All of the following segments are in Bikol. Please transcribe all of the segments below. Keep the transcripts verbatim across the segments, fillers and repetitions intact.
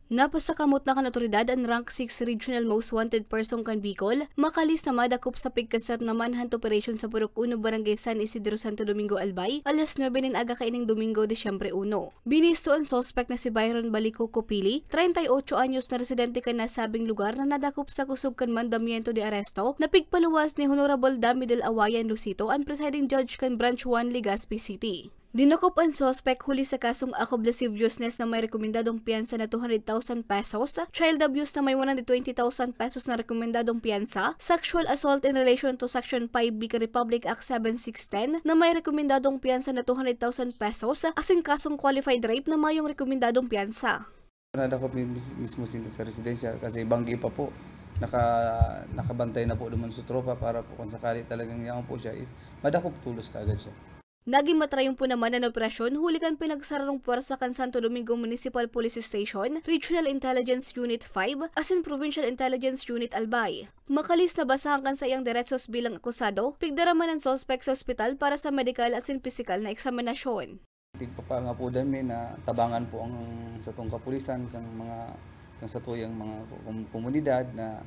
Napasakamot na kan awtoridad an Rank six Regional Most Wanted Person kan Bicol, makalis na madakop sa pigkasar na manhunt operation sa Purok Uno, Barangay San Isidro, Santo Domingo, Albay, alas nuebe nin aga kaining Domingo, Disyembre uno. Binisto an suspek na si Byron Balico Copili, treinta y ocho anyos na residente kan nasabing lugar na nadakop sa kusog kan mandamiento de aresto na pigpaluwas ni Honorable Dami del Awayan Lucito, an presiding judge kan Branch one, Legazpi City. Dinakop an suspek huli sa kasong akob lasciviousness na may rekomendadong piyansa na two hundred thousand pesos, child abuse na may one hundred twenty thousand pesos na rekomendadong piyansa, sexual assault in relation to Section five B kan Republic Act seven six ten na may rekomendadong piyansa na two hundred thousand pesos, asin kasong qualified rape na mayong rekomendadong piyansa. Nadakop mi-, mis-, mismo sinda sa residensya kasi banggi pa po. Naka, nakabantay na po duman sa tropa para po kung sakali talagang yaon po siya is madakop tulos kaagad siya. Naging matrayon po naman an operasyon huli kan pinagsararong pwersa kan Santo Domingo Municipal Police Station, Regional Intelligence Unit five, asin Provincial Intelligence Unit Albay. Makalis na basahan kan saiyang derechos bilang akusado, pigdaraman an suspek sa ospital para sa medikal asin pisikal na eksaminasyon. Tigpapangapodan mi na tabangan po ang satong kapulisan kan mga, kan satuyang mga kom-, komunidad na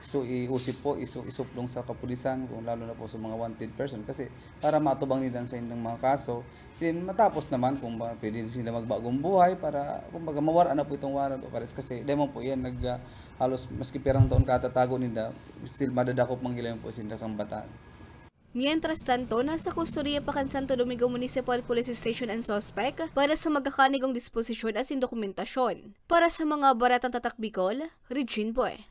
iso iusip po, iso isuplong sa kapulisan, kung lalo na po sa mga wanted person. Kasi para matubang nila sa indang mga kaso, then matapos naman kung ba, pwede sila magbagong buhay para, kumbaga, mawara na po itong warrant of arrest. Kasi demo po yan, nag, ah, halos maski pirang taon katatago nila, still madadakop man gila po sinda kang bataan. Mientras tanto, nasa kustodiya pa kan Santo Domingo Municipal Police Station an suspek para sa magkakanigong disposisyon asin dokumentasyon. Para sa mga baratang tatak Bicol, Regine Boy.